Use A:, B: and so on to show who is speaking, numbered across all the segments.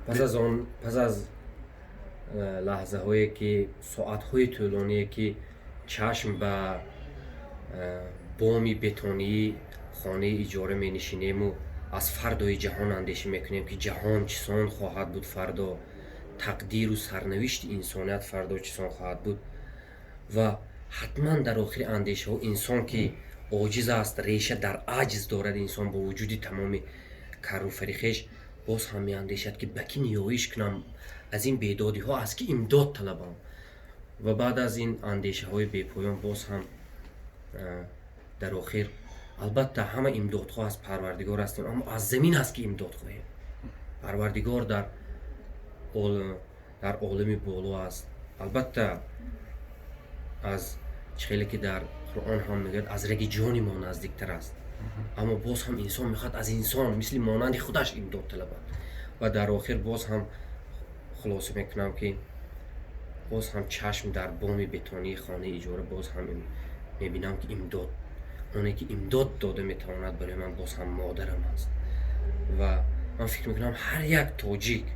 A: Пас аз он, пас аз лаҳзаҳое ки, соатҳои тӯлоние ки чашм ба боми бетонии хонаи иҷора менишинему аз фардои ҷаҳон андеша мекунем, ки ҷаҳон чӣ сон хоҳад буд фардо, тақдиру сарнавишти инсоният фардо чӣ сон хоҳад буд. Ва ҳатман дар охири андешаҳо инсон, ки оҷиз аст, реша дар аҷз дорад инсон, бо вуҷуди тамоми карруфари хеш боз ҳам меандешад, ки ба кӣ ниёиш кунам, аз ин бедодиҳо аз кӣ имдод талабам. Ва баъд аз ин андешаҳои бепоён боз ҳам дар охир, албатта, ҳама имдодхоҳ аз Парвардигор ҳастем, аммо аз замин аст, ки имдод хоҳем. Парвардигор дар олами боло аст. Албатта, аз чӣ хеле ки дар Қуръон ҳам мегӯяд, аз раги ҷони мо наздиктар аст, аммо боз ҳам инсон мехоҳад аз инсон мисли монанди худаш имдод талабад. Ва дар охир боз ҳам хулоса мекунам, ки боз ҳам чашм дар боми бетонии хонаи иҷора боз ҳам мебинам, ки имдод, оне ки имдод дода метавонад барои ман, боз ҳам модарам аст. Ва ман фикр мекунам, ҳар як тоҷик,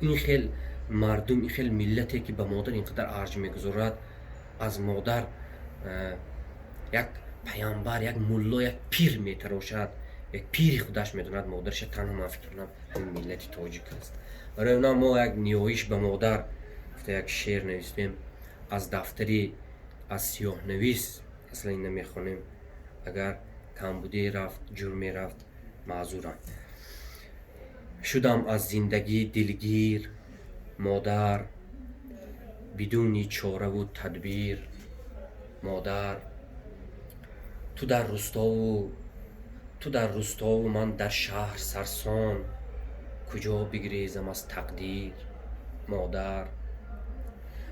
A: ин хел мардум, ин хел миллате ки ба модар ин қадар арҷ мегузорад, аз модар як паямбар, як мулло, як пир метарошад, як пири худаш медонад модараша, танҳо, ман фикр кунам, ҳамин миллати тоҷик аст. Барои она мо як ниёиш ба модар гуфта як шеър навистем аз дафтари аз сиёҳнавис. Аслан ина мехонем. Агар камбудие рафт, ҷурме рафт, маъзурам. Шудам аз зиндагӣ дилгир, модар, бидуни чораву тадбир, модар. Ту дар рустову ман дар шаҳр сарсон, куҷо бигрезам аз тақдир, модар?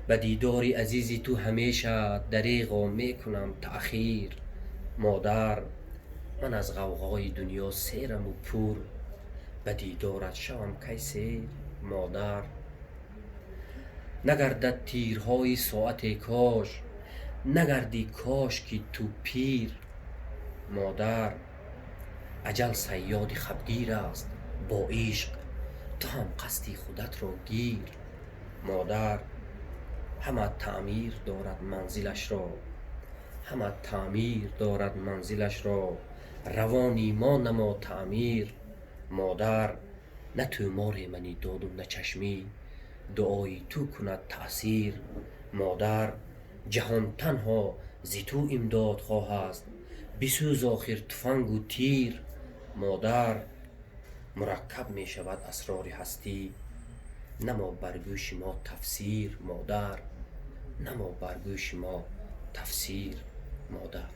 A: Ба дидори азизи ту ҳамеша дареғо мекунам таъхир, модар. Ман аз ғавғои дунё сераму пур, ба дидорат шавам кай сер, модар? Нагардад тирҳои соате кош, нагардӣ кош ки ту пир, модар. Аҷал сайёди хабгир аст бо ишқ, ту ҳам қасди худатро гир, модар. Ҳама таъмир дорад манзилашро, ҳама таъмир дорад манзилашро, равони мо намо таъмир, модар. На тӯморе мани доду, на чашмӣ, дуои ту кунад таъсир, модар. Ҷаҳон танҳо зи ту имдодхоҳ аст, бисӯз охир туфангу тир, модар. Мураккаб мешавад асрори ҳастӣ, намо бар гӯши мо тафсир, модар. Намо бар гӯши мо тафсир, модар.